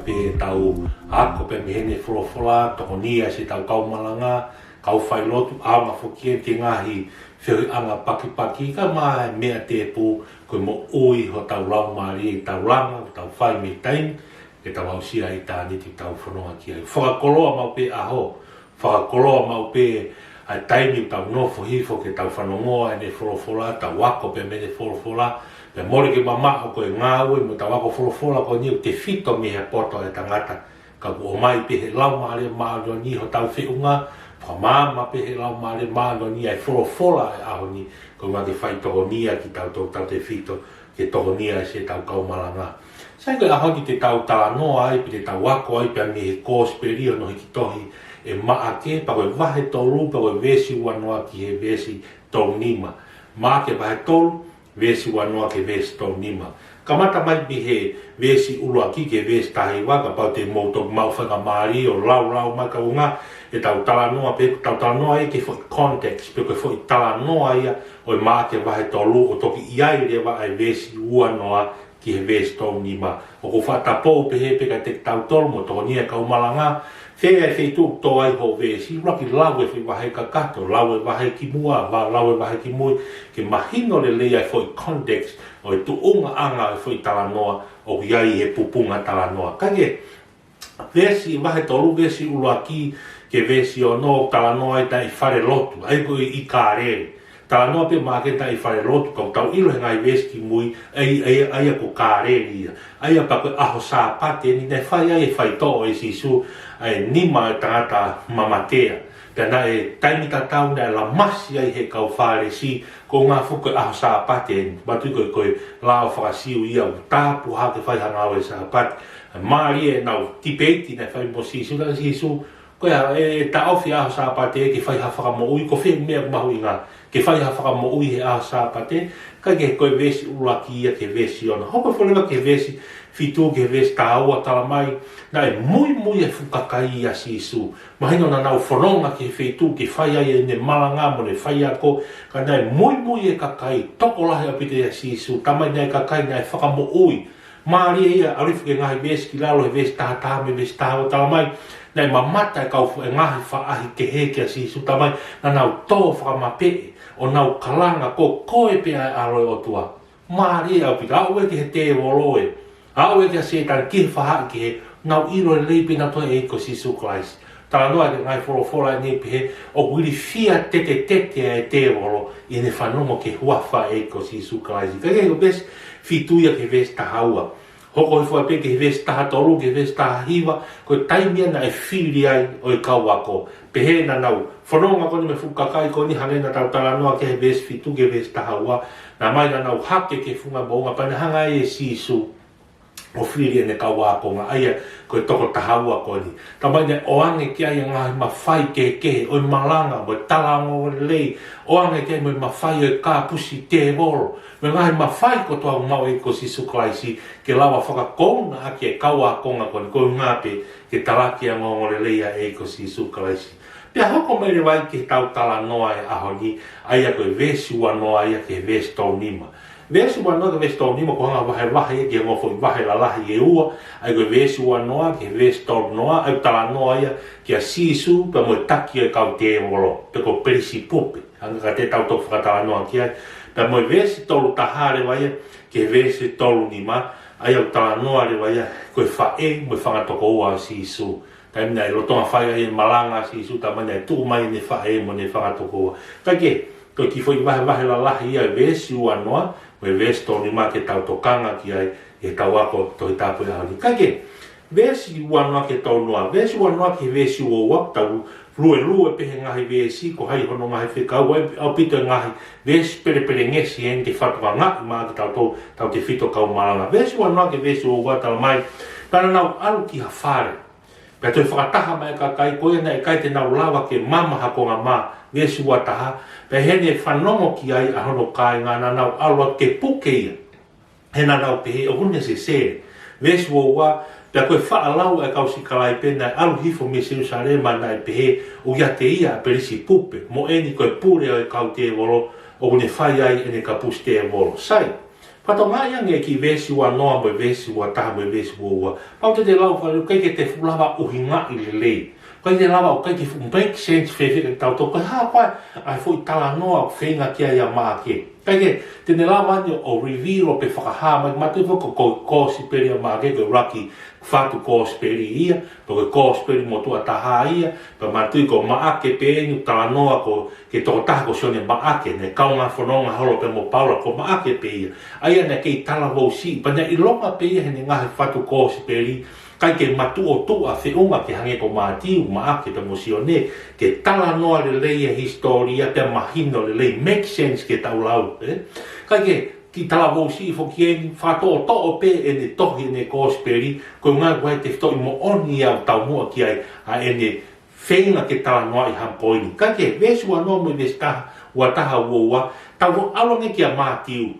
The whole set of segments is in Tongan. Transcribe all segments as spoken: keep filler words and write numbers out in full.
Pea tau ako pē mei heʻene folofola, tokoni ai siʻetau kau malanga, kau failotu, ʻaonga foki eni ki he ngaahi feohiʻanga pakipaki, kae ʻumaʻā e meʻa tēpū, ko e moʻui hotau laumālie, ʻetau langa, ʻoku tau fai mei taimi, ke tau aʻusia ʻitāniti ʻoku tau fononga ki ai. Fakakoloa maʻu pē ʻaho, fakakoloa maʻu pē ʻa e taimi ʻoku tau nofo hifo ke tau fanongoa ʻene folofola, tau ako pē mei heʻene folofola, pea mole ke mamaʻo ko e ngāue mo ʻetau ako folofola ko eni ʻoku tefito mei he poto ʻo e tangata, ka kuo ʻomai pē ʻe he Laumālie Māʻoniʻoni hotau feʻunga, fakamaama pē ʻe he Laumālie Māʻoniʻoni ʻa e folofola ʻo e ʻaho ni, ko e ʻuhinga ke fai tokoni ia kitautolu, tautefito ke tokoni ai siʻetau kau malanga. Sai, ko e ʻaho ni te tau talanoa ai, pe te tau ako ai pē mei he Kosipeli ʻo hono hiki tohi ʻe Maʻake, pea ko e vahe tolu, pea ko e veesi uanoa ki he veesi tolunima. Maʻake vahe tolu, veesi uanoa ki he veesi tolunima. Kamata mai mei he veesi ʻuluaki ki he veesi taha hiva, kapau te mou toki maʻu faingamālie ʻo laulau mai kae ʻuhinga ʻetau talanoa, pe tau talanoa ai ki he foʻi context, pe ko e foʻi talanoa ia ʻo e Maʻake vahe tolu ʻoku toki ʻi ai leva ʻa e veesi uanoa ki he veesi tolunima. ʻOku ou fakatapou pehē pē kiate kitautolu mo tokoni ʻa e kau malanga, fē ʻa e feituʻu ʻoku tō ai hoʻo veesi, ʻuluaki lau e foʻi vahe kakato, lau e vahe kimuʻa, lau e vahe kimui, ke mahino lelei ʻa e foʻi context ʻo e tuʻungaʻanga ʻo e foʻi talanoa ʻoku ʻi ai he pupunga talanoa. Kae kehe, veesi vahe tolu, veesi ʻuluaki ki he veesi ono, talanoa ai naʻe ʻi falelotu, ʻa ia ko e ʻi Kāleli. Talanoa pē Maʻake naʻe ʻi falelotu, ka ʻoku tau ʻilo he ngaahi veesi kimui, ʻa ia, ʻa ia, ʻa ia ko Kāleli ia. ʻA ia pea ko e ʻaho Sāpate eni naʻe fai ai e faitoʻo ʻe Sīsū ʻa e nima ʻo e tangata mamatea. Pea naʻe taimi tatau naʻe lamasi ai ʻe he kau Fālesi, ko e ʻuhinga foki ko e ʻaho Sāpate eni, manatuʻi ko e, ko e lao faka-Siu ia ʻoku tāpuhā ke fai ha ngāue Sāpate. Mālie ʻenau tipeiti naʻe fai mo Sīsū, talaange ʻe Sīsū, ko ia, ʻe, ʻe taʻofi ʻa e ʻaho Sāpate ke fai ha fakamoʻui, ko fē meʻa ʻoku mahuʻinga, ke fai ha fakamoʻui he ʻaho Sāpate? Kae kehe, ko e veesi ʻuluaki ia ki he veesi ono. Hoko foki leva ki he veesi fitu ki he veesi taha ua, talamai naʻe muimui e fuʻu kakai ʻia Sīsū. Mahino naʻa nau fononga ki he feituʻu ke fai ai ʻene malanga mo ʻene faiako, ka naʻe muimui e kakai tokolahi ʻaupito ʻia Sīsū. Talamai naʻe ʻi ai e kakai naʻe fakamoʻui. Mālie ia, ʻalu hifo ki he ngaahi veesi ki lalo, he veesi taha taha mo e veesi taha ua, talamai naʻe mamata e kau fu-, e ngaahi faʻahi kehe kia Sīsū, talamai naʻa nau tō fakamapeʻe ʻo nau kalanga, ko koe pē ʻa e ʻAlo ʻo e ʻOtua. Mālie ʻaupito, aʻu ia ki he tēvolo ē, aʻu ia kia Sētane, ki he faʻahi kehe, nau ʻilo lelei pē nautolu e ʻEiki ko Sīsū Kalaisi. Talanoa ki he ngaahi folofola ʻe niʻihi pehē, ʻoku ilifia tetetete ʻa e tēvolo ʻi heʻene fanongo ki he huafa ʻo e ʻEiki ko Sīsū Kalaisi. Kae kehe, ko e veesi fitu ia ki he veesi taha ua. Hoko hifo ai pē ki he veesi taha tolu, ki he veesi taha hiva, ko e taimi ia naʻe fili ai ʻo e kau ako. Pehē naʻa nau fononga ko eni mo e fuʻu kakai ko eni, hangē naʻa tau talanoa ki he veesi fitu ki he veesi taha ua, naʻe ʻomai naʻa nau hake ki he funga moʻunga pea naʻe hanga ai ʻe Sīsū ʻo fili ʻene kau ākonga, ʻa ia ko e toko taha ua ko eni. Talamai naʻe ʻoange ki ai e ngaahi mafai kehekehe ʻo e malanga mo e tala ongoongolelei, ʻoange ki ai mo e mafai ʻo e kāpusi tēvolo, mo e ngaahi mafai kotoa ʻoku maʻu ʻe he ʻEiki ko Sīsū Kalaisi, ke lava fakakounaʻaki e kau ākonga ko eni, ko e ʻuhinga pē ke talaki ʻa e ongoongolelei ʻa e ʻEiki ko Sīsū Kalaisi. Pea hoko mai leva ai ki heʻetau talanoa ʻo e ʻaho ni, ʻa ia ko e veesi uanoa ia ki he veesi tolunima. Veesi uanoa ki he veesi tolunima, ʻoku hanga ʻo vahevahe ia ki he ongo foʻi vahe lalahi ʻe ua, ʻa ia ko e veesi uanoa ki he veesi tolunoa, ʻa ia ʻoku talanoa ia kia Sīsū pea mo e taki ʻo e kau tēvolo, pe ko Pelisipupe, hangē ka te tau toki fakatalanoa ki ai. Pea mo e veesi tolu taha leva ia ki he veesi tolu nima, ʻa ia ʻoku talanoa leva ia ko e faʻē mo e fanga tokoua ʻo Sīsū. Taimi naʻe lolotonga fai ai e malanga ʻa Sīsū, talamai naʻe tuʻu mai ʻene faʻē mo ʻene fanga tokoua. Kae kehe, ko e kiʻi foʻi vahevahe lalahi ia ʻo e veesi uanoa mo e veesi tolu nima ke tau tokanga ki ai ʻi heʻetau ako Tohi Tapu ʻo e ʻaho ni. Kae kehe, veesi uanoa ki he tolunoa, veesi uanoa ki he veesi uaua, tau luelue pē he ngaahi veesi, ko hai hono ngaahi fekau, ʻoku ʻi ai ʻaupito e ngaahi veesi pelepelengesi eni ke fakatokangaʻi maʻa kitautolu, tautefito kau malanga. Veesi uanoa ki he veesi uaua, talamai, pea naʻa nau ʻalu ki ha fale. Pea toe fakataha mai e kakai ko ia naʻe ʻikai te nau lava ke mama ha konga mā, veesi uataha, pea ʻi heʻene fanongo ki ai ʻa hono kāinga naʻa nau ʻalu atu ke puke ia. He naʻa nau pehē, ʻoku ne sesele. Veesi uaua, pea ko e faʻa lau ʻa e kau sikalaipe naʻe ʻalu hifo mei Selūsalema naʻe pehē, ʻoku ʻiate ia ʻa Pelisipupe, mo eni ko e pule ʻo e kau tēvolo, ʻoku ne fai ai ʻene kapusi tēvolo. Sai, Fakatokangaʻi ange ki he veesi ua noa mo e veesi ua taha mo e veesi ua ua. Pau te te lau fale, ʻikai ke te fuʻu lava ʻuhingaʻi lelei. ʻIkai te lava, ʻikai ke fuʻu make sense fēfē kiate kitautolu. Ko e hā koā ʻa e foʻi talanoa ʻoku feinga ki ai ʻa Maʻake. ʻIkai ke te ne lava ni ʻo reveal pe fakahā mai, manatuʻi foki ko e kōsipeli ʻa Maʻake ko e ʻuluaki fatu kōsipeli ia, pe ko e kōsipeli motuʻa taha ia, pea manatuʻi ko Maʻake pē eni ʻoku talanoa ko e tokotaha ko Sione Maʻake, naʻe kaungā fononga holo pea mo Paula, ko Maʻake pē ia. ʻA ia naʻe kei talavou siʻi, pea naʻe ʻilonga pē ia heʻene ngaahi fatu kōsipeli, ʻikai ke matuʻotuʻa feʻunga ke hangē ko Mātiu, Maʻake pea mo Sione, ke talanoa lelei e hisitōlia pea mahino lelei, make sense ke tau lau, ē? ʻIkai ke kiʻi talavou siʻi foki eni, fakatoʻotoʻo pē ʻene tohi ʻene kōsipeli, ko e ʻuhinga ko e tefitoʻi moʻoni ia ʻoku taumuʻa ki ai ʻa ʻene feinga ke talanoaʻi ha poini. Ka ko e veesi ua noa mo e veesi taha, ua taha, ua ua, tau ʻalu ange kia Mātiu.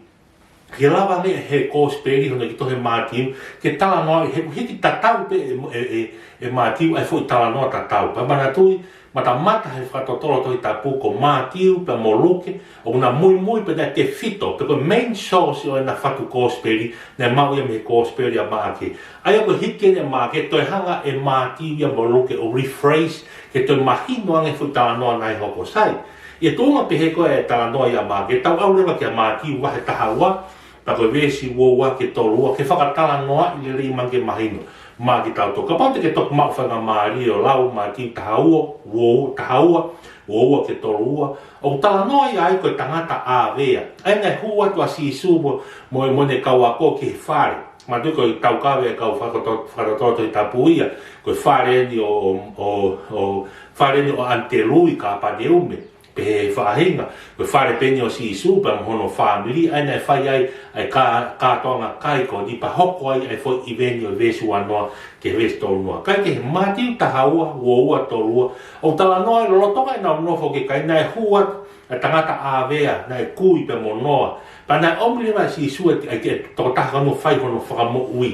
Ke lava ange he kōsipeli hono kiʻi tohi ʻe Mātiu, ke talanoaʻi he hiki tatau pē ʻe, ʻe, ʻe, ʻe Mātiu ʻa e foʻi talanoa tatau. Pea manatuʻi, matamata he fakatotolo Tohi Tapu ko Mātiu pea mo Luke, ʻoku na muimui pē naʻe tefito, pe ko e main source ʻo ʻena fatu kōsipeli, naʻe maʻu ia mei he kōsipeli ʻa Maʻake. ʻA ia ko e hiki eni ʻa Maʻake, toe hanga ʻe Mātiu ia mo Luke ʻo rephrase, ke toe mahino ange foʻi talanoa naʻe hoko, sai. ʻI he tuʻunga pehē ko ē ʻa e talanoa ia ʻa Maʻake, tau ʻalu leva kia Mātiu vahe taha ua, pea ko e veesi ua ua ki he tolu ua, ke fakatalanoaʻi lelei mai ke mahino maʻa kitautolu. Kapau te ke toki maʻu faingamālie ʻo lau Mātiu taha ua, ua ua, taha ua, ua ua ki he tolu ua, ʻoku talanoa ia ai ko e tangata ʻāvea. ʻA ia naʻe hū atu ʻa Sīsū mo, mo, mo ʻene kau ako ki he fale. Manatuʻi ko e taukave ʻa e kau fakato-, fakatotolo Tohi Tapu ia, ko e fale eni ʻo, ʻo, ʻo, fale eni ʻo ʻAnitelū ʻi Kāpaneume. Pehē ʻe he faʻahinga, ko e fale pē eni ʻo Sīsū pea mo hono fāmili, ʻa ia naʻe fai ai ʻa e kā-, kātoanga kai ko eni pea hoko ai ʻa e foʻi ʻiveni ʻo e veesi ua noa ki he veesi tolu noa. Kae kehe, Mātiu taha ua, ua ua, tolu ua, ʻoku talanoa ai lolotonga ʻenau nofo ki he kai, naʻe hū atu ʻa e tangata ʻāvea, naʻe kui pea mo noa. Pea naʻe ʻomi leva ʻe Sīsū ʻa e, ʻa e tokotaha ko eni ʻo fai hono fakamoʻui.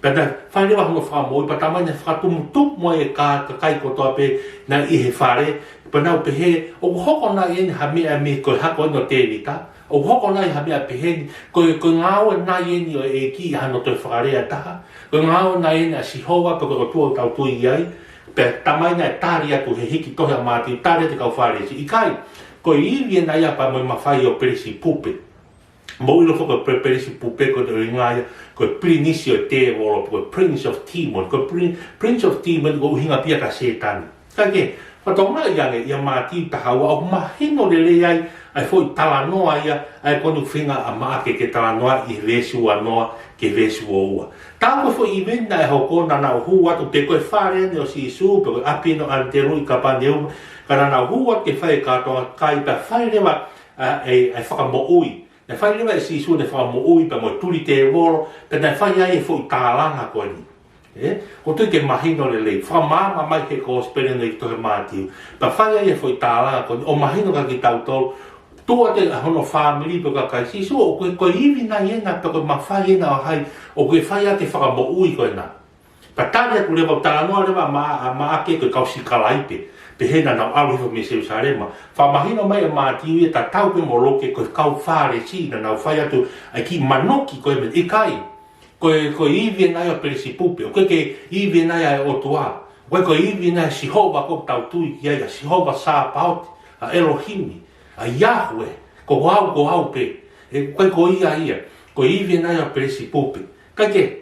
Pea naʻe fai leva hono fakamoʻui, pea talamai naʻe fakatumutumu ai e ka-, kakai kotoa pē naʻe ʻi he fale, pea nau pehē, ʻoku hoko nai eni ha meʻa mei he hako eni ʻo Tēvita, ʻoku hoko nai ha meʻa pehē ni, ko e, ko e ngāue nai eni ʻo e ʻEiki ʻi hano toe fakalea ʻe taha, ko e ngāue nai eni ʻa Sihova pe ko e ʻOtua ʻoku tau tui ai. Pea talamai naʻe tali atu he hiki tohi ʻa Mātiu, tali atu e kau Fālesi, ʻikai, ko e ivi ena ia pea mo e mafai ʻo Pelisipupe. Mou ʻilo foki ko Pe-, Pelisipupe ko e ʻuhinga ia, ko e pilinisi ʻo e tēvolo, ko e prince of demon, ko e prin-, prince of demon ko e ʻuhinga pē ia kia Sētane. Kae kehe, fakatokangaʻi ange ʻia Mātiu taha ua ʻoku mahino lelei ai ʻa e foʻi talanoa ia, ʻa ia ko eni ʻoku feinga ʻa Maʻake ke talanoaʻi he veesi ua noa ki he veesi ua ua. Tā ko e foʻi ʻiveni naʻe hoko, naʻa nau hū atu, pe ko e fale eni ʻo Sīsū, pe ko e ʻapi eni ʻo ʻAnitelū ʻi Kāpaneume, ka naʻa nau hū atu ke fai e kātoanga kai pea fai leva ʻa e, ʻa e fakamoʻui. Naʻe fai leva ʻe Sīsū ʻene fakamoʻui pea mo e tuli tēvolo, pea naʻe fai ai e foʻi tālanga ko eni. Ē? ʻOku tui ke mahino lelei, fakamaama mai he kōsipeli ʻo e tohi Mātiu. Pea fai ai e foʻi tālanga ko eni, ʻo mahino kia kitautolu, tuʻu atu ʻa hono fāmili pe ko e kakai, Sīsū, ʻoku, ko e ivi nai ena, pe ko e mafai ena ʻo hai, ʻoku ke fai ʻaki e fakamoʻui ko ena. Pea tali atu leva, talanoa leva ʻa Ma-, ʻa Maʻake ko e kau sikalaipe. Pehē naʻa nau ʻalu hifo mei Selūsalema. Fakamahino mai ʻe Mātiu ia tatau pē mo Luke ko e kau Fālesi naʻa nau fai atu ʻa e kiʻi manuki ko ē mei, ʻikai. Ko e, ko e ivi ena ia ʻo Pelisipupe. ʻOku ʻikai ke ivi ena ia ʻa e ʻOtua. ʻOku ʻikai ko e ivi ena ʻa Sihova ʻoku tau tui ki ai, ʻa Sihova Sāpaoti, ʻa ʻElohimi, ʻa Yahweh, ko au, ko au pē. ʻE, ʻoku ʻikai ko ia ia. Ko e ivi ena ia ʻo Pelisipupe. Kae kehe,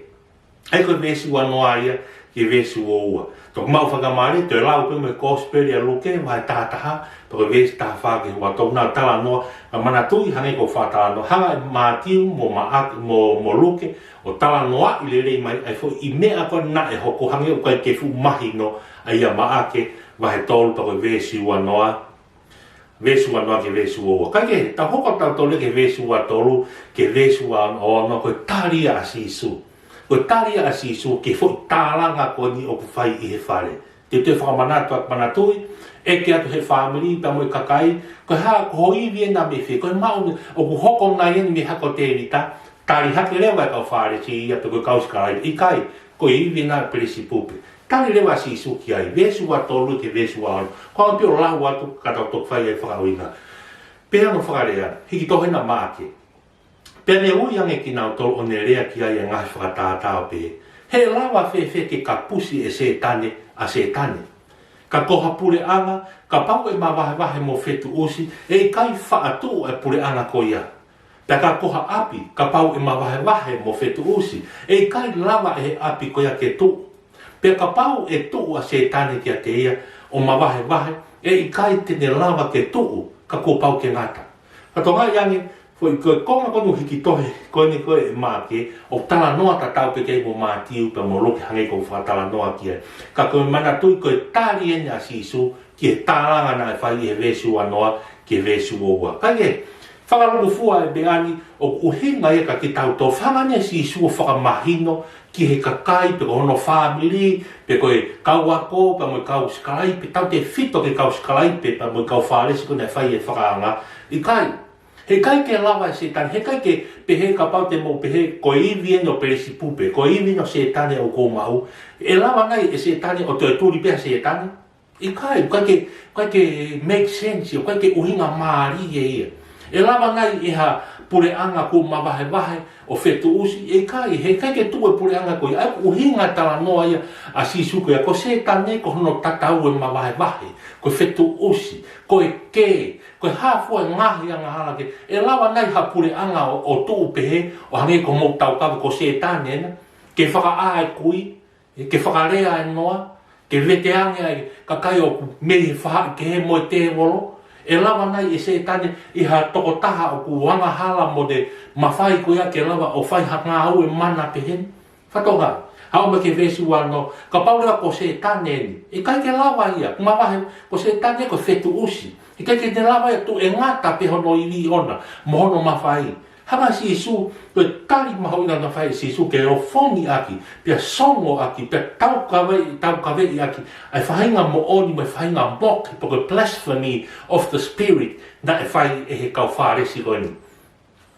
ʻa ia ko e veesi ua noa ia ki he veesi ua ua. Toki maʻu faingamālie, toe lau pē mo e kōsipeli ʻa Luke, vahe taha taha, pea ko e veesi taha fā ki he ua tolu, naʻe talanoa, ka manatuʻi hangē ko e fakatalanoa, hanga ʻe Mātiu mo Maʻake, mo, mo Luke, ʻo talanoaʻi lelei mai ʻa e foʻi meʻa ko ē naʻe hoko, hangē ʻoku ʻikai ke fuʻu mahino ʻa ia ʻia Maʻake, vahe tolu, pea ko e veesi ua noa, veesi ua noa ki he veesi ua ua. Kae kehe, tau hoko atu tautolu ki he veesi ua tolu, ki he veesi ua ono, ko e tali ʻa Sīsū. Ko e tali ʻa Sīsū ki he foʻi tālanga ko eni ʻoku fai ʻi he fale. Te u toe fakamanatu atu, manatuʻi, ʻeke atu he fāmili pea mo e kakai, ko e hā, ko ho ivi ena mei fē, ko e maʻu, ʻoku hoko nai eni mei he hako ʻo Tēvita, tali hake leva ʻe he kau Fālesi ia pe ko e kau sikalaipe, ʻikai, ko e ivi ena ʻo Pelisipupe. Tali leva ʻa Sīsū ki ai, veesi ua tolu ki he veesi ua ono. Ko au pē ʻo lau atu ka tau toki fai ai e fakaʻuhinga. Pea mo e fakalea, hiki tohi ena ʻa Maʻake. Pea ne ui ange kinautolu ʻo ne lea ki ai ʻa e ngaahi fakatātā ʻo pehē, He ʻe lava fēfē ke kapusi ʻe Sētane ʻa Sētane? Ka ko ha puleʻanga, kapau ʻe mavahevahe mo fetuʻusi, ʻe ʻikai faʻa tuʻu ʻa e puleʻanga ko ia. Pea ka ko ha ʻapi, kapau ʻe mavahevahe mo fetuʻusi, ʻe ʻikai lava ʻe he ʻapi ko ia ke tuʻu. Pea kapau ʻe tuʻu ʻa Sētane kiate ia ʻo mavahevahe, ʻe ʻikai te ne lava ke tuʻu, ka kuo pau ke ngata. Ka tokangaʻi ange, foʻi ko e konga ko eni ʻoku hiki tohi ko eni ko ē ʻe Maʻake, ʻoku talanoa tatau pē ki ai mo Mātiu pea mo Luke hangē ko ʻeku fakatalanoa ki ai. Ka ko e manatuʻi ko e tali eni ʻa Sīsū ki he tālanga naʻe fai ʻi he veesi uanoa ki he veesi uaua. Kae kehe, fakalūkufua ʻe Peani ʻoku ʻuhinga ia kiate kitautolu, hanga ʻe Sīsū ʻo fakamahino ki he kakai pe ko hono fāmili, pe ko e kau ako, pea mo e kau sikalaipe, tautefito ki he kau sikalaipe, pea mo e kau Fālesi ko ē naʻe fai e fakaanga. ʻIkai, he ʻikai ke lava ʻe Sētane, he ʻikai ke pehē kapau te mou pehē, ko e ivi eni ʻo Pelisipupe, ko e ivi eni ʻo Sētane ʻoku ou maʻu. ʻE lava nai ʻe Sētane ʻo toe tuli pē ʻa Sētane? ʻIkai, ʻikai ke, ʻikai ke make sense, ʻikai ke ʻuhinga mālie ia. ʻE lava nai ʻe ha puleʻanga kuo mavahevahe ʻo fetuʻusi? ʻIkai, he ʻikai ke tuʻu e puleʻanga ko ia. ʻA ia ʻoku ʻuhinga talanoa ia ʻa Sīsū ko ia, ko Sētane ko hono tatau e mavahevahe, ko e fetuʻusi, ko e kē, ko e hā fua e ngaahi angahala kehe. ʻE lava nai ha puleʻanga ʻo, ʻo tuʻu pehē, ʻo hangē ko hoʻomou taukaveʻi ko Sētane ena, ke fakaʻā e kui, ke fakalea e noa, ke veteange ʻa e kakai ʻoku mei he faʻahi kehe mo e tēvolo? ʻE lava nai ʻe Sētane ʻi ha tokotaha ʻoku angahala mo ne mafai ko ia ke lava ʻo fai ha ngāue mana pehē ni? Fakatokangaʻi, haʻu mai ki he veesi uanoa, kapau leva ko Sētane eni, ʻikai ke lava ia, kuo mavahe, ko Sētane ko e fetuʻusi. ʻIkai ke ne lava ia, tuʻu ʻe ngata pē hono ivi ʻoʻona mo hono mafai. Hanga ʻe Sīsū, ko e tali mahuʻinga naʻe fai ʻe Sīsū ke ofongi ʻaki, pea songo ʻaki, pea taukaveʻi, taukaveʻi ʻaki ʻa e faʻahinga moʻoni mo e faʻahinga moke, pe ko e blasphemy of the Spirit naʻe fai ʻe he kau Fālesi ko eni.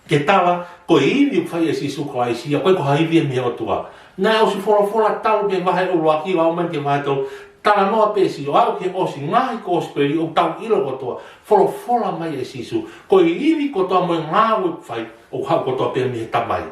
Ke tala, ko e ivi ʻoku fai ʻe Sīsū Kalaisi ia, ʻoku ʻikai ko ha ivi ia mei he ʻOtua. Naʻe ʻosi folofola talu pē vahe ʻuluaki, ʻo aʻu mai ki he vahe tolu, talanoa pē ʻe Sīsū, ʻo aʻu ki he ʻosi ngaahi kosipeli ʻoku tau ʻilo kotoa, folofola mai ʻe Sīsū, ko e ivi kotoa mo e ngāue ʻoku fai, ʻoku haʻu kotoa pē mei he Tamai.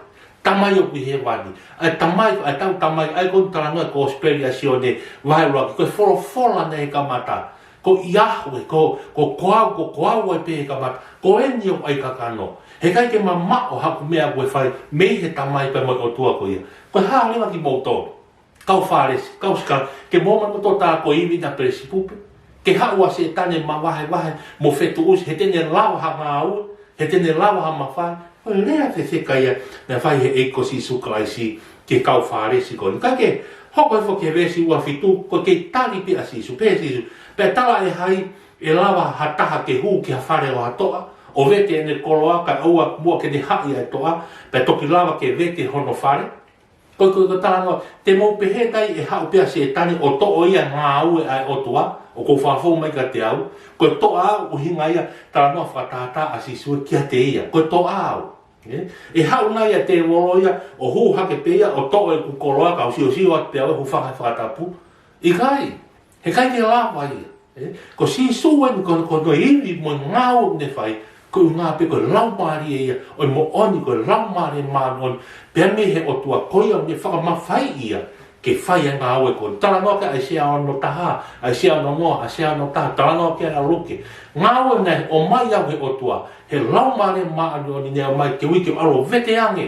Tamai ʻoku ʻi hēvani. ʻA e Tamai, ʻa ʻetau Tamai, ʻa ia ko e talanoa e kosipeli ʻa Sione, vahe ʻuluaki, ko e folofola naʻe kamata. Ko Yahweh, ko, ko, ko au, ko, ko au ai pē he kamata. Ko eni ʻoku ʻai kakano. He ʻikai ke mamaʻo haku meʻa ʻoku fai mei he Tamai pea mo e ʻOtua ko ia. Ko e hā leva kimoutolu, kau Fālesi, kau sikalaipe, ke mou ō mai mo tō tā ko e ivi ʻa Pelisipupe? Ke haʻu ʻa Sētane mavahevahe mo fetuʻusi, he te ne lava ha ngāue, he te ne lava ha mafai? Ko e lea fefeka ia naʻe fai ʻe he ʻEiki ko Sīsū Kalaisi ki he kau Fālesi ko eni. Kae kehe, hoko hifo ki he veesi uafitu, ko e kei tali pē ʻa Sīsū, pehē ʻe Sīsū, pea tala ʻe hai ʻe lava ha taha ke hū ki ha fale ʻo ha toʻa, ʻo vete ʻene koloa, kae ʻoua muʻa ke ne haʻi ʻa e toʻa, pea toki lava ke vete hono fale? Ko, ko, ko e talanoa, te mou pehē nai ʻe haʻu pē ʻa Sētane ʻo toʻo ia e ngāue ʻa e ʻOtua, ʻoku ou fakafou mai kiate au? Ko e toʻa au, ʻuhinga ia talanoa fakatātā ʻa Sīsū kiate ia. Ko e toʻa au. ʻE, ʻe haʻu nai ʻa e tēvolo ia, ʻo hū hake pē ia, ʻo toʻo ʻeku koloa, kau siosio atu pē au ʻo hūfanga he fakatapu? ʻIkai, he ʻikai ke lava ia. ʻE, ko Sīsū eni ko, ko hono ivi mo e ngāue ʻoku ne fai, ko e ʻuhinga pē ko e Laumālie ia ʻo e moʻoni, ko e Laumālie Māʻoniʻoni, pea mei he ʻOtua, ko ia ʻoku ne fakamafaiʻi ia ke fai e ngāue ko ē. Talanoa ki ai ʻAisea ono taha, ʻAisea ono noa, ʻAisea ono taha, talanoa ki ai ʻa Luke. Ngāue naʻe ʻomai au ʻe he ʻOtua, he Laumālie Māʻoniʻoni naʻe ʻomai ke ui ke u ʻalu ʻo veteange.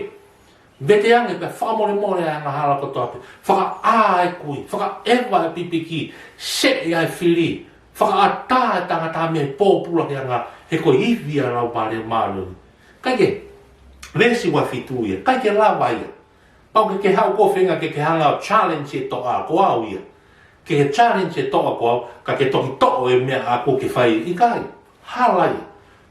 Veteange pea fakamolemole ʻa e angahala kotoa pē. Fakaʻā e kui, fakaʻeva e pipiki, seʻe ʻa e fili, fakaʻatā e tangata mei he pōpula ki he anga, he ko e ivi ʻa e Laumālie Māʻoniʻoni. Kae kehe, veesi uafitu ia, ʻikai ke lava ia. Pau ke ke haʻu koe ʻo feinga ke ke hanga ʻo challenge e toʻa ko au ia. Ke ke challenge e toʻa ko au, ka ke toki toʻo e meʻa ʻaʻaku ke fai, ʻikai. Hala ia.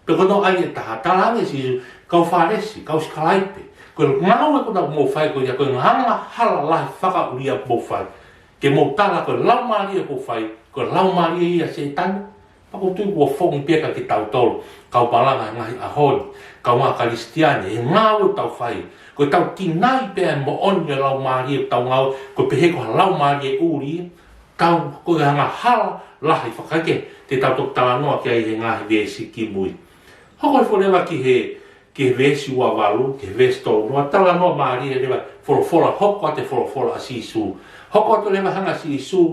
Pea ko hono ʻai ʻe taha, tala ange ʻe Sīsū, kau Fālesi, kau sikalaipe, ko e ngāue ko ena ʻoku mou fai ko ia, ko e angahala lahi fakaʻulia ʻoku mou fai. Ke mou tala ko e laumālie ʻoku ou fai, ko e laumālie ia ʻa Sētane. Pea ʻoku ou tui kuo ofongi pē ia kiate kitautolu, kau malanga he ngaahi ʻaho ni, kaungā Kalisitiane, he ngāue ʻoku tau fai. Ko ʻetau kinai pē ʻa e moʻoni ʻo e laumālie ʻoku tau ngāue, ko e pehē ko ha laumālie ʻuli ia. Tau, ko e angahala lahi fakaʻekeʻeke te tau toki talanoa ki ai he ngaahi veesi kimui. Hoko hifo leva ki he ki he veesi ua valu, ki he veesi tolu noa, talanoa mālie leva, folofola, hoko atu e folofola ʻa Sīsū. Hoko atu leva e anga ʻa Sīsū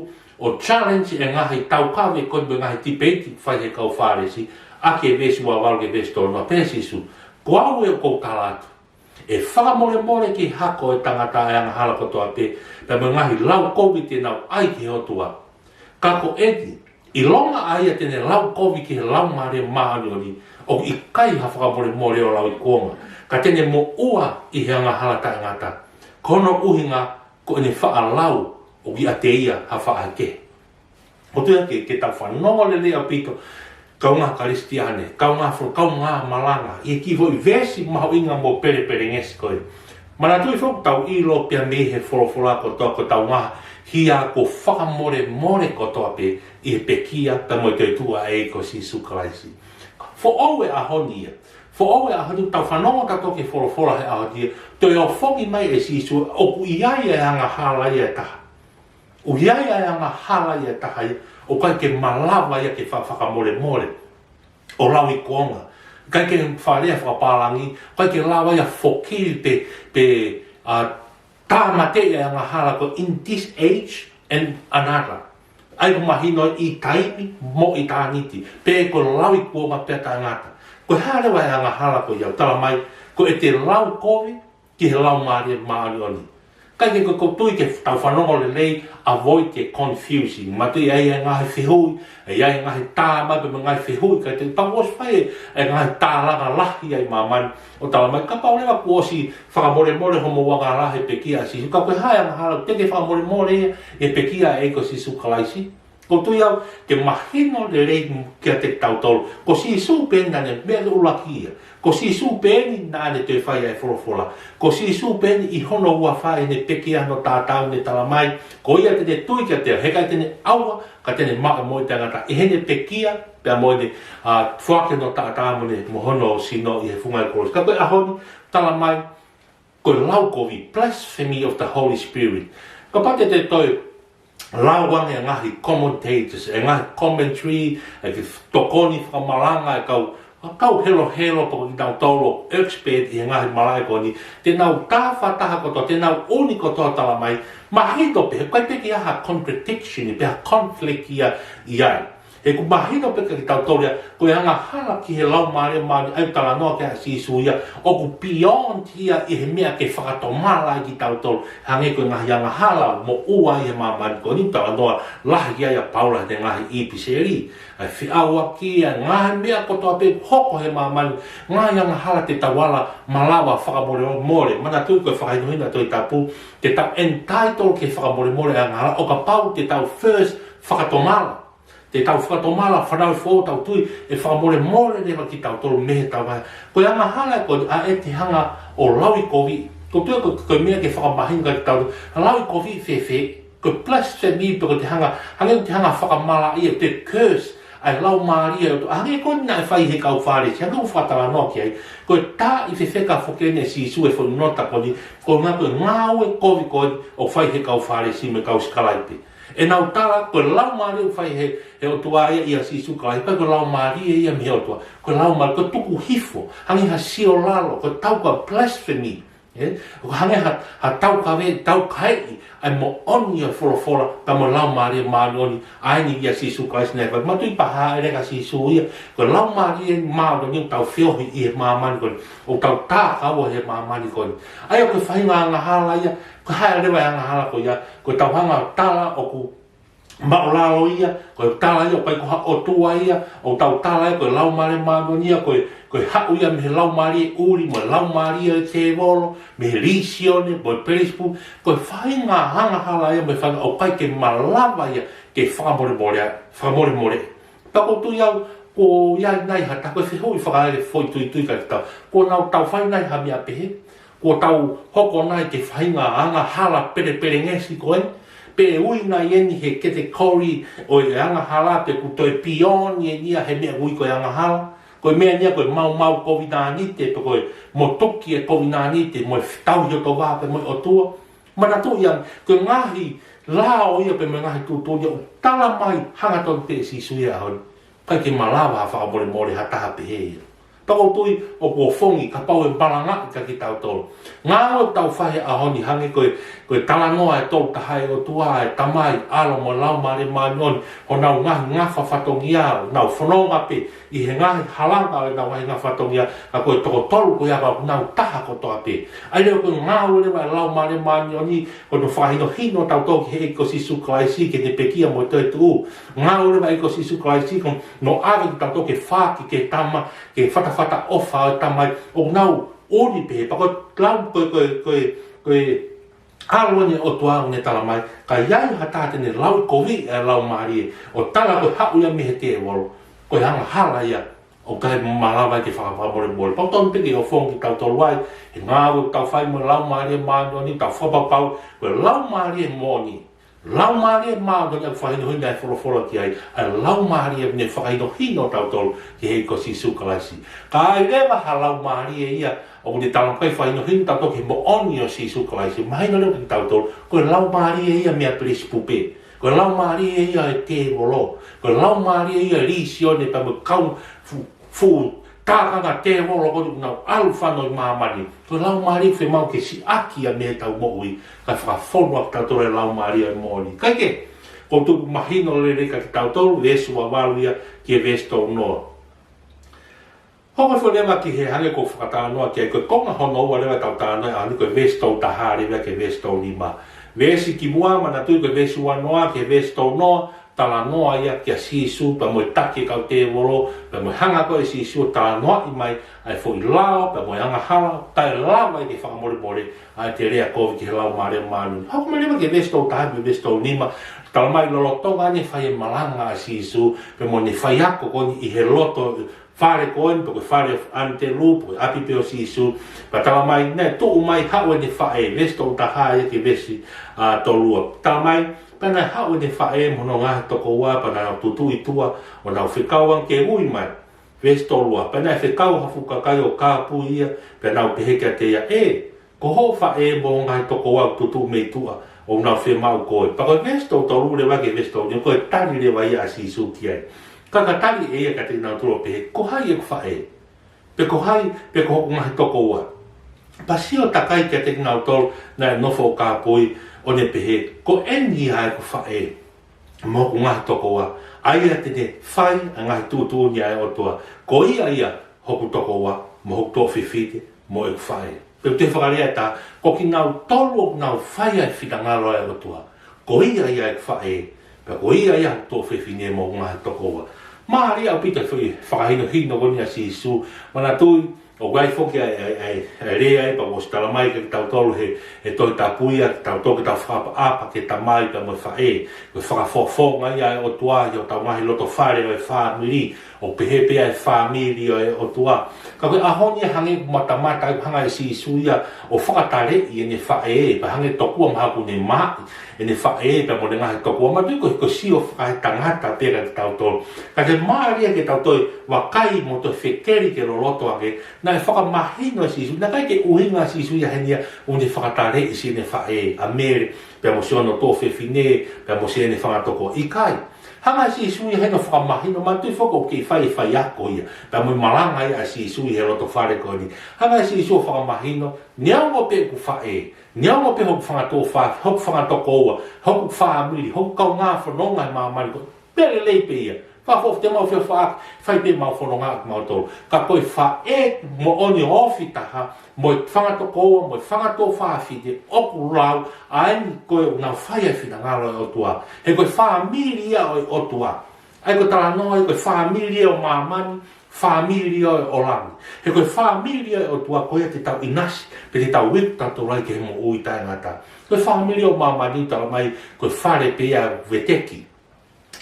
ʻo challenge e ngaahi taukaveʻi ko eni mo e ngaahi tipeiti fai ʻe he kau Fālesi, ʻaki e veesi ua valu ki he veesi tolu noa, pehē ʻe Sīsū: Ko au ē ʻoku ou tala atu, ʻe fakamolemole ki he hako ʻo e tangata ʻa e angahala kotoa pē, pea mo e ngaahi lau kovi te nau ʻai ki he ʻOtua. Ka ko eni, ʻilonga ʻa ia te ne lau kovi ki he Laumālie Māʻoniʻoni, ʻoku ʻikai ha fakamolemole ʻo lauikuonga, ka te ne moʻua ʻi he angahala taʻengata. Ko hono ʻuhinga ko ʻene faʻa lau ʻoku ʻiate ia ha faʻahikehe. ʻOku ou tui ke, ke tau fanongo lelei ʻaupito, kaungā Kalisitiane, kaungā fo-, kaungā malanga, ʻi he kiʻi foʻi veesi mahuʻinga mo pelepelengesi ko ē. Manatuʻi foki, tau ʻilo pē mei he folofola kotoa ko ʻetau ngaahi hia kuo fakamolemole kotoa pē ʻi he pekia pea mo e toetuʻu ʻa e ʻEiki ko Sīsū Kalaisi. Foʻou e ʻaho ni ia. Foʻou e ʻaho ni, tau fanongo tautolu ki he folofola he ʻaho ni ia. Toe ʻohofi mai ʻe Sīsū, ʻoku ʻi ai e angahala ia ʻe taha. ʻOku ʻi ai e angahala ia ʻe taha ia ʻoku ʻikai ke malava ia ke fa-, fakamolemole ʻo lauikuonga. ʻIkai ke, faleʻi fakapālangi, ʻikai ke lava ia ʻo foki pe, pe, ʻa, tāmateʻi e angahala ko ē in this age and another. ʻA ia ʻoku mahino ʻi taimi mo ʻitāniti, pe ko e lauikuonga pea taʻengata. Ko e hā leva e angahala ko ia ʻoku tala mai, ko ʻete lau kovi ki he Laumālie Māʻoniʻoni. Kae kehe, ʻoku ou tui ke tau fanongo lelei, avoid e confusion. Manatuʻi ʻe ʻi ai e ngaahi fehuʻi, ʻe ʻi ai e ngaahi tā mai pea mo e ngaahi fehuʻi, kae te tau ʻosi fai e ngaahi tālanga lahi ʻi māmani ʻo tala mai, kapau leva kuo ʻosi fakamolemole hoʻomou angahala he pekia ʻa Sīsū, ka ko e hā e angahala te ke fakamolemole ia he pekia ʻa e ʻEiki ko Sīsū Kalaisi? ʻOku ou tui au ke mahino lelei kiate kitautolu, ko Sīsū pē eni naʻa ne meʻa ʻuluaki ia. Ko Sīsū pē eni naʻa ne toe fai ʻa e folofola. Ko Sīsū pē eni ʻi hono ua fā ʻene pekia hono taʻataʻa, ne tala mai, ko ia te ne tui kiate ia, heʻikai te ne ʻauha, ka te ne maʻu e moʻui taʻengata ʻi heʻene pekia pea mo ʻene, ʻa, foaki hono taʻataʻa mo ʻene, mo hono sino ʻi he funga ʻo e kolosi. Ka ko e ʻaho ni, tala mai, ko e lau kovi, blasphemy of the Holy Spirit. Kapau te te toe lau ange e ngaahi commentators, e ngaahi commentary, e kiʻi tokoni fakamalanga, e kau, kau helohelo pea mo kinautolu expert ʻi he ngaahi malaʻe ko eni, te nau tāfataha kotoa, te nau ʻuni kotoa, tala mai, mahino pē, ʻoku ʻikai pē ke ʻi ai ha contradiction pe ha conflict ia ʻi ai. He ʻoku mahino pē kiate kitautolu ia, ko e angahala ki he Laumālie Māʻoniʻoni ʻoku talanoa ki ai ʻa Sīsū ia, ʻoku beyond ia ʻi he meʻa ke fakatomala ai kitautolu. Hangē ko e ngaahi angahala moʻua ʻi he māmani ko eni, talanoa lahi ki ai ʻa Paula he ngaahi ʻipiseli. ʻA e feʻauaki, ʻa e ngaahi meʻa kotoa pē hoko he māmani, ngaahi angahala te tau ala malava fakamolemole. Manatuʻi ko e fakahinohino ʻa e Tohi Tapu, te tau entitled ki he fakamolemole ʻa e angahala ʻo kapau te tau first fakatomala. Te tau fakatomala, fanauʻi foʻou, tau tui ʻe fakamolemole leva kitautolu mei heʻetau vahe. Ko e angahala ko eni ʻa ʻete hanga ʻo lauikoviʻi. ʻOku ou tui ko, ko e meʻa ke fakamahino kiate kitautolu. Lauikoviʻi fēfē? Ko e blasphemy pe ko ʻete hanga, hangē ʻoku te hanga ʻo fakamalaʻia, ʻete curse ʻa e Laumālie ʻo e ʻOtua. Hangē ko eni naʻe fai ʻe he kau Fālesi, hangē ʻoku fakatalanoa ki ai. Ko e tā ʻi fefeka foki eni ʻe Sīsū e foʻi nota ko eni, ko e ngā-, ko e ngāue kovi ko eni ʻoku fai ʻe he kau Fālesi mo e kau sikalaipe. ʻEnau tala ko e Laumālie ʻoku fai ʻe he, ʻe he ʻOtua ia ʻia Sīsū Kalaisi, pea ko e laumālie ia mei he ʻOtua. Ko e laumālie, ko e tuku hifo, hangē ha siolalo, ko e taukaveʻi, blasphemy. ʻE, ʻoku hangē ha, ha taukaveʻi, taukaeʻi ʻa e moʻoni ʻo e folofola pea mo e Laumālie Māʻoniʻoni ʻa eni ʻia Sīsū Kalaisi naʻe fai. Manatuʻi pē hāʻele ʻa Sīsū ia, ko e Laumālie Māʻoniʻoni ʻoku tau feohi ʻi he māmani ko eni, ʻoku tau takaua he māmani ko eni. ʻA ia ko e faʻahinga angahala ia, ko e hā leva e angahala ko ia, ko ʻetau hanga ʻo tala ʻoku māʻulalo ia, ko e tala ia ʻoku ʻikai ko ha ʻOtua ia, ʻoku tau tala ia ko e Laumālie Māʻoniʻoni ia, ko e, ko e haʻu ia mei he laumālie ʻuli mo e laumālie ʻo e tēvolo, mei he Lisione mo e Pelisipusi, ko e faʻahinga angahala ia mo e faʻahinga ʻoku ʻikai ke malava ia ke fakamolemole, fakamolemole. Pea ʻoku ou tui au, kuo ʻi ai nai ha taha, ko e fehuʻi fakaʻaʻale foʻituitui kiate kitautolu, kuo nau tau fai nai ha meʻa pehē? Kuo tau hoko nai ki he faʻahinga angahala pelepelengesi ko eni? Pe ʻe ui nai eni he category ʻo e angahala pe kuo toe beyond eni ia he meʻa ʻoku ui ko e angahala? Ko e meʻa eni ia ko e maumau kovinānite, pe ko e motuki e kovinānite, mo e tauhi ʻo e ʻOtua pe mo e ʻOtua. Manatuʻi ange, ko e ngaahi lao ia pea mo e ngaahi tuʻutuʻuni ia ʻoku tala mai hangatonu pē ʻe Sīsū ia ʻaho ni. ʻIkai ke malava ha fakamolemole ha taha pehē ia. Pea ʻoku ou tui ʻoku ofongi kapau ʻe malangaʻi kiate kitautolu. Ngāue ʻoku tau fai he ʻaho ni hangē ko e, ko e talanoa ʻe tolu taha ʻa e ʻOtua, ʻa e Tamai, ʻAlo mo e Laumālie Māʻoniʻoni, honau ngaahi ngafa fatongia, honau fononga pē ʻi he ngaahi halanga ʻo ʻenau ngaahi ngafa fatongia, ka ko e toko tolu ko ia ʻoku nau taha kotoa pē. ʻA ia ko e ngāue leva ʻa e Laumālie Māʻoniʻoni, ko hono fakahinohino kitautolu ki he ʻEiki ko Sīsū Kalaisi, ki heʻene pekia mo e toetuʻu. Ngāue leva ʻa e ʻEiki ko Sīsū Kalaisi, ko hono ʻave kitautolu ke fāki ki he Tama, ki he fatafata ʻofa ʻo e Tamai, ʻoku nau ʻuli pē, pea ko e lau, ko e, ko e, ko e, ko e ʻAlo ʻeni ʻo e ʻOtua ʻoku ne tala mai, ka ʻi ai ha taha te ne lauʻikoviʻi ʻa e Laumālie, ʻo tala ko e haʻu ia mei he tēvolo, ko e angahala ia, ʻoku ʻikai malava ke faka-, fakamolemole. Pea ʻoku totonu pē ke ofongi kitautolu ai, he ngāue ʻoku tau fai mo e Laumālie Māʻoniʻoni, tau fakapapau ko e Laumālie moʻoni. Laumālie Māʻoniʻoni ʻoku fakahinohino ʻa e folofola ki ai, ʻa e Laumālie ʻoku ne fakahinohino kitautolu ki he ʻEiki ko Sīsū Kalaisi. Ka ʻi ai leva ha laumālie ia ʻoku ne tala mai fakahinohino kitautolu ki he moʻoni ʻo Sīsū Kalaisi, mahino leva kiate kitautolu, ko e laumālie ia meʻa pelisipupe. Ko e laumālie ia ʻo e tēvolo. Ko e laumālie ia ʻo Lisione pea mo e kau fu-, fuʻu tākanga tēvolo ko ē ʻoku nau ʻalu fano ʻi māmani. Ko e laumālie ʻoku fiemaʻu ke siʻaki ia mei heʻetau moʻui, kae fakafonu ʻaki kitautolu ʻa e Laumālie ʻo e moʻoni. Kae kehe, ʻoku ou tui ʻoku mahino lelei kiate kitautolu, veesi ua valu ia ki he veesi tolu noa. Hoko hifo leva ki he hangē ko e fakatalanoa ki ai, ko e konga hono ua leva ʻetau talanoa ʻi he ʻaho ni, ko e veesi tolu taha leva ki he veesi tolu nima. Veesi kimuʻa, manatuʻi ko e veesi ua noa ki he veesi tolu noa, talanoa ia kia Sīsū, pea mo e taki ʻa e kau tēvolo, pea mo e hanga ko ē ʻe Sīsū ʻo talanoaʻi mai ʻa e foʻi lao, pea mo e angahala, taʻe lava ia ke fakamolemole ʻa ʻete lea kovi ki he Laumālie Māʻoniʻoni. Hoko mai leva ki he veesi tolu taha mo e veesi tolu nima, tala mai lolotonga ʻene fai e malanga ʻa Sīsū, pea mo ʻene faiako ko eni ʻi he loto fale ko eni, pe ko e fale ʻo ʻAnitelū, pe ko e ʻapi pē ʻo Sīsū. Pea tala mai, naʻe tuʻu mai haʻu ʻene faʻē, veesi tolu taha ia ki he veesi, ā, tolu ua. Tala mai, pea naʻe haʻu ʻene faʻē mo hono ngaahi tokoua, pea nau tutuʻu ʻi tuʻa, ʻo nau fekau ange ke ui mai. Veesi tolu ua, pea naʻe fekau ha fuʻu kakai ʻo kāpui ia, pea nau pehē kiate ia, ʻE, ko hoʻo faʻē mo hoʻo ngaahi tokoua ʻoku tutuʻu mei tuʻa, ʻoku nau fiemaʻu koe. Pea ko e veesi tolu tolu leva ki he veesi tolu nima, ko e tali leva ia ʻa Sīsū ki ai. Ka ka tali ʻe ia kiate kinautolu ʻo pehē, Ko hai ʻeku faʻē? Pe ko hai, pe ko hoku ngaahi tokoua? Pea sio takai kiate kinautolu naʻe nofo ʻo kāpui, ʻo ne pehē, Ko eni ia ʻeku faʻē mo hoku ngaahi tokoua, ʻa ia te ne fai ʻa e ngaahi tuʻutuʻuni ʻa e ʻOtua. Ko ia ia hoku tokoua, mo hoku tuofefine, mo ʻeku faʻē. Pea ʻoku toe fakalea ʻe taha, ko kinautolu ʻoku nau fai ʻa e finangalo ʻa e ʻOtua. Ko ia ia ʻeku faʻē, pea ko ia ia hoku tuofefine mo hoku ngaahi tokoua. Mālie ʻaupito e foʻi fakahinohino ko eni ʻa Sīsū, manatuʻi, ʻoku ʻi ai foki ʻa e, ʻa e, ʻa e, ʻa e lea ia, pea ʻoku ʻosi tala mai kiate kitautolu he, he Tohi Tapu ia, ke tau toki tau fakaʻapaʻapa ki he tamai pea mo e faʻē. Ko e fakafofonga ia ʻa e ʻOtua ʻi hotau ngaahi loto fale ʻo e fāmili, ʻo pehē pē ʻa e fāmili ʻo e ʻOtua. Ka ko e ʻaho ni ia hangē ʻoku matamata ai, hanga ʻe Sīsū ia ʻo fakataleʻi ʻene faʻē, pea hangē tokua mahalo ʻoku ne maʻi ʻene faʻē pea mo ʻene ngaahi tokoua, manatuʻi ko e, ko e sio fakaetangata pē kiate kitautolu. Ka ke mālie ke tau toe vakai mo toe fekeli ke loloto ange, naʻe fakamahino ʻe Sīsū, naʻe ʻikai ke ʻuhinga ʻa Sīsū ia heni ia ʻoku ne fakataleʻi siʻene faʻē, ʻa Mele, pea mo siʻono tuofefine, pea mo siʻene fanga tokoua, ʻikai. Hanga ʻe Sīsū ia heni ʻo fakamahino, manatuʻi foki ʻoku kei fai e faiako ia, pea mo e malanga ia ʻa Sīsū ʻi he loto fale ko eni. Hanga ʻe Sīsū ʻo fakamahino, neongo pē ʻeku faʻē, neongo pē hoku fanga tuofā-, hoku fanga tokoua, hoku fāmili, hoku kaungā fononga he māmani ko eni, pea lelei pē ia. Fakafoʻou, te mau feʻofaʻaki, fai pē ʻemau fononga ʻa kimautolu. Ka ko e faʻē moʻoni ʻo e ofi taha, mo e fanga tokoua, mo e fanga tuofāfine, ʻoku lau, ʻa eni ko ē ʻoku nau fai ʻa e finangalo ʻo e ʻOtua. He ko e fāmili ia ʻo e ʻOtua. ʻA ia ko e talanoa ia ko e fāmili ia ʻo māmani, fāmili ia ʻo e ʻaho ni. He ko e fāmili ia ʻo e ʻOtua ko ia te tau ʻinasi, pea te tau iku tautolu ai ki he moʻui taʻengata. Ko e fāmili ʻo māmani tala mai, ko e fale pē ia veteki.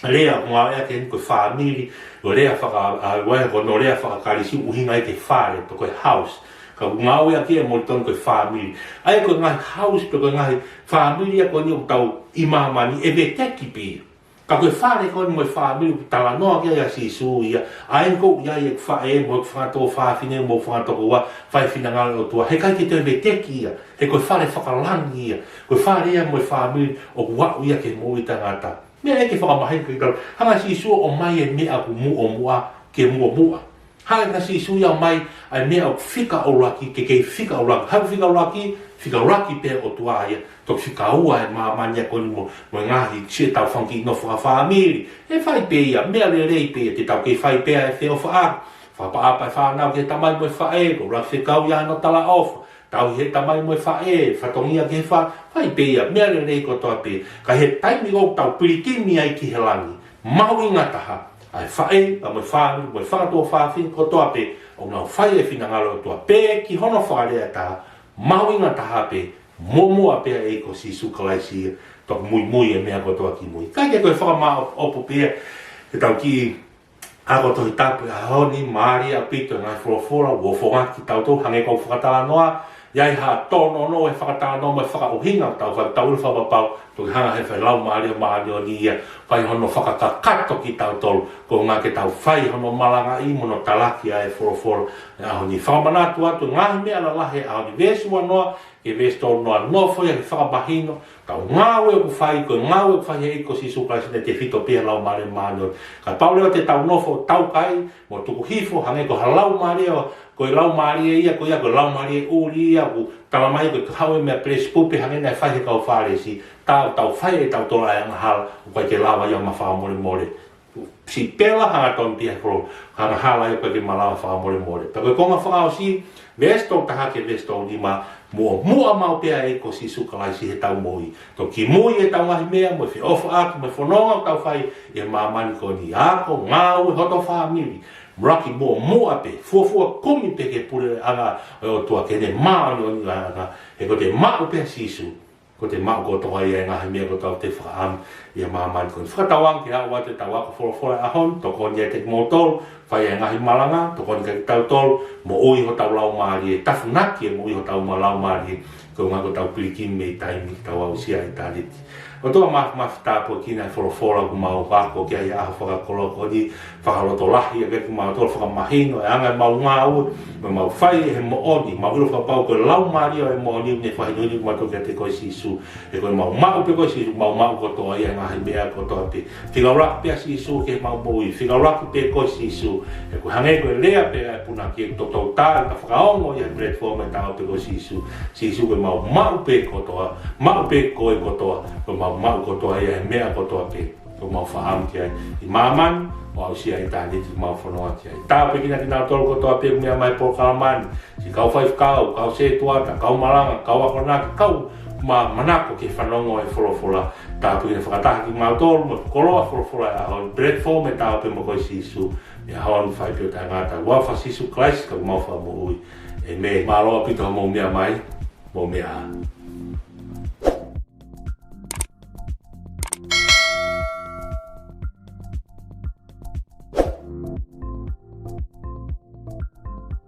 Lea ʻoku ngāueʻaki heni ko e fāmili, ko e lea faka-, ʻa, ʻa, ko hono lea faka-Kalisi ʻuhinga ia ki he fale, pe ko e house. Ka ʻoku ngāueʻaki ʻe Molitoni ko e fāmili. ʻA ia ko e ngaahi house pe ko e ngaahi fāmili ia ko eni ʻoku tau ʻi māmani ʻe veteki pē ia. Ka ko e fale ko eni mo e fāmili ʻoku talanoa ki ai ʻa Sīsū ia, ʻa eni ʻoku ʻi ai ʻeku faʻē, mo ʻeku fanga tuofāfine, mo e fanga tokoua, fai e finangalo ʻo e ʻOtua. He ʻikai ke toe veteki ia, he ko e fale fakalangi ia, ko e fale ia mo e fāmili ʻoku aʻu ia ki he moʻui taʻengata. Meʻa ia ke fakamahino kiate kitautolu, hanga ʻe Sīsū ʻo ʻomai e meʻa ʻoku muʻomuʻa ke muʻomuʻa. Hanga ʻe Sīsū ia ʻo ʻomai ʻa e meʻa ʻoku fika ʻuluaki, ke kei fika ʻuluaki. Hanga ʻe fika ʻuluaki, fika ʻuluaki pē ʻOtua ia. Toki fika ua ʻa e māmani ko eni mo, mo e ngaahi siʻi ʻetau fanga kiʻi nofo fakafāmili. ʻE fai pē ia, meʻa lelei pē ia, te tau kei fai pē ʻa e feʻofaʻaki. Fakaʻapaʻapa e fānau ki he tamai mo e faʻē, ko e ʻuluaki fekau ia ʻa hono talaʻofa. Tauhi e tamai mo e faʻē, fatongia ki he fa, fai pē ia, meʻa lelei kotoa pē. Ka ʻi he taimi ʻoku tau pilikimi ai ki he langi, mahuʻinga taha ʻa e faʻē, pea mo e fāmili, mo e fanga tuofāfine kotoa pē, ʻoku nau fai e finangalo ʻOtua pē ki hono fakalea ʻe taha, mahuʻinga taha pē, muʻomuʻa pē ʻa e ʻEiki ko Sīsū Kalaisi ia, toki muimui e meʻa kotoa ki mui. Ka ke ko e fakamaʻopoʻopo pē ia, ke tau kiʻi ako Tohi Tapu ʻi he ʻaho ni, mālie ʻaupito e ngaahi folofola, ʻoku foaki kiate kitautolu, hangē ko ʻeku fakatalanoa, ʻi ai ha tōnounou he fakatalanoa mo e fakaʻuhinga, tau fai tau ʻilo fakapapau, toki hanga ʻe he Laumālie Māʻoniʻoni ia, fai hono fakakakato kitautolu, ko e ʻuhinga ke tau fai hono malangaʻi mo hono talaki ʻa e folofola, ʻi he ʻaho ni. Fakamanatu atu, ngaahi meʻa lalahi he ʻaho ni, veesi uanoa, ki he veesi tolunoa, nofo ia ke fakamahino, ʻetau ngāue ʻoku fai, ko e ngāue ʻoku fai ʻe he ʻEiki ko Sīsū Kalaisi naʻe tefito pē he Laumālie Māʻoniʻoni. Kapau leva te tau nofo taukaeʻi, mo tuku hifo, hangē ko ha laumālie ʻo, ko e laumālie ia, ko ia, ko e laumālie ʻuli ia, ʻoku talamai ko e haʻu ia mei Pelisipupe, hangē naʻe fai he kau Fālesi, tau, tau fai ʻe tautolu ʻa e angahala, ʻoku ʻikai ke lava ia ʻo mafakamolemole. Sipela hangatonu pē ia he folofola, angahala ia ʻoku ʻikai ke malava fakamolemole. Pea ko e konga fakaʻosi, veesi tolu taha ki he veesi tolu nima, muʻomuʻa maʻu pē ʻa e ʻEiki ko Sīsū Kalaisi heʻetau moʻui. Toki mui ʻetau ngaahi meʻa, mo e feʻofaʻaki, mo e fononga ʻoku tau fai ʻi he māmani ko eni, ako, ngāue, hoto fāmili. ʻUluaki muʻomuʻa pē, fuofua kumi pē ki he puleʻanga ʻo e ʻOtua, ki heʻene māʻoniʻoniʻanga, he ko ʻete maʻu pē ʻa Sīsū, ko ʻete maʻu kotoa ia e ngaahi meʻa kotoa ʻoku te fakaʻamu ʻi he māmani ko eni. Fakatauange ke aʻu atu ʻetau ako folofola ʻaho ni, tokoni ʻiate kimoutolu, fai e ngaahi malanga, tokoni kiate kitautolu, moʻui hotau laumālie, tafunaki e moʻui hotau ma laumālie, ko e ʻuhinga ko ʻetau pilikimi mei taimi ke tau aʻusia ʻitāniti. ʻOtua Māfimafi, tāpuekina e folofola kuo mau ako ki ai he ʻaho fakakoloa ko eni, fakalotolahi ʻaki kimautolu, fakamahino e anga ʻemau ngāue, mo ʻemau fai he moʻoni, mau ʻilo fakapapau ko e Laumālie ʻo e moʻoni ʻoku ne fakahinohino kimautolu kiate koe Sīsū. He ko ʻemau maʻu pē koe Sīsū, mau maʻu kotoa ia e ngaahi meʻa kotoa pē. Fika ʻuluaki pē ʻa Sīsū ki heʻemau moʻui, fika ʻuluaki pē koe Sīsū. He ko e hangē ko e lea pē ʻa e punake, ʻoku toutou tā, ka fakaongo ia he platform ʻe taha pē ko Sīsū. Sīsū, ko ʻemau maʻu pē kotoa, maʻu pē koe kotoa, ko ʻemau maʻu kotoa ia e meʻa kotoa pē ʻoku mau fakaʻamu ki ai ʻi māmani, ʻo aʻusia ʻitāniti ʻoku mau fononga ki ai. Tāpuekina kinautolu kotoa pē ʻoku meʻa mai he polokalama ni, siʻi kau faifekau, kau sētuata, kau malanga, kau akonaki, kau ma-, manako ke fanongo e folofola. Tāpuekina fakataha kimautolu mo e koloa folofola ʻi he ʻaho ni, platform ʻe taha pē mo koe Sīsū, ʻi he ʻaho ni, fai pē ʻo taʻengata. Huafa Sīsū Kalaisi ko homau Fakamoʻui. ʻĒmeni. Mālō ʻaupito hoʻomou meʻa mai, mou meʻa ā.